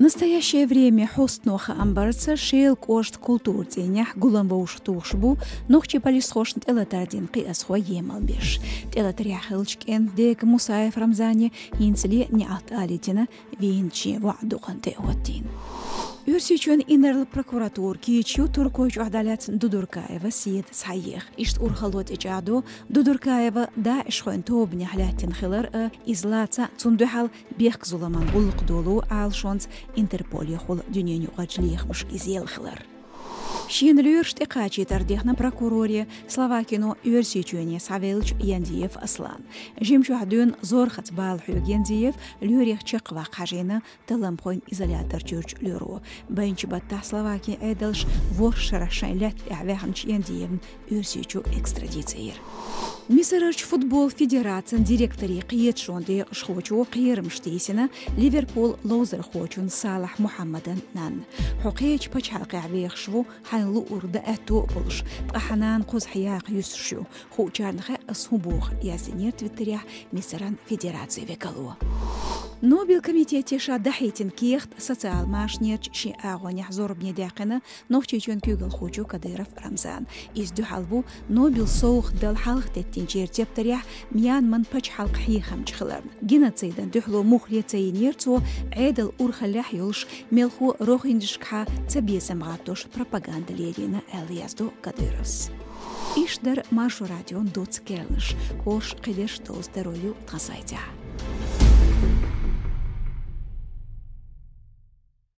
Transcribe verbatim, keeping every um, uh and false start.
Настоящее время хьостано хаам барца, Шелан кӀоштан культуран цӀийнехь гулам вовшахтухуш бу нохчийн полисхошна тӀелатар дина кхиазхой емал беш. ТӀелатарехь хиллачу кӀентан дега Мусаев Рамзане хӀинцале неӀалт алийтина, вийначу шен воӀ дукха тӀе а хӀоттийна. Оьрсийчоьнан инарла прокуратура кийча ю Туркойчохь дӀалаьцна Дудуркаева Седа схьаеха. Иштта урхалло тӀечӀагӀдо Дудуркаева ДАИШхойн тобанехь лаьттина хилар а, иза лаца а, цунна дуьхьал бехк-зуламан гӀуллакх долу Ӏалашонца Интерполехула дуьненаюкъарчу лехамашка иза елла хилар. Шена лоьраш тӀекхачийтар дехна прокуроре Словакино Оьрсийчоьне схьавеллачу Яндиев Аслана. Жимчохь дуьйна зорхаца бала хьоьгу Яндиев лоьрех чекхваккха хьажийна талламхойн изолятор чуьрачу лоьро. Байначу баттахь Словакин Ӏедалша ворхӀ шарахь шайн лаьтта тӀехь ваьхначу Яндиевна Оьрсийчу экстрадици йира. Мисарарчу футбол федерацин директорийн кхеташонан декъашхочо кхерамаш тийсина Ливерпуль ловзархочун Салахь Мухьаммадан нанна. Хьо кхечу пачхьалкхехь вехаш ву, хьайн луург дан аьтто а болуш, ткъа хьан нана кхузахь яккха юьсуш ю. Хуучарна хаьа ас хӀун боху, яздинера Твиттерехь Мисаран федерацин векало. Нобель комитете ша дахьийтина кехат социал машанерчу шен агӀонехь зорбане даьккхина Нохчийчоьнан куьйгалхочо Кадыров Рамзана. Иза дуьхьал ву Нобель совгӀат дала хьалха теттинчеран тептарехь Мьянман пачхьалкх хьехамча хиларна. Геноцидан дуьхьало муххале ца йинера цо, Ӏедал урхаллехь йолуш, мелхо рохинджашкахьа цабезам гӀаттош пропаганда лелийна, аьлла яздо Кадыровс. Иштта дара Маршо радион доцца керланаш. ХӀорш кхидерш довза дарой ю тхан сайтехь.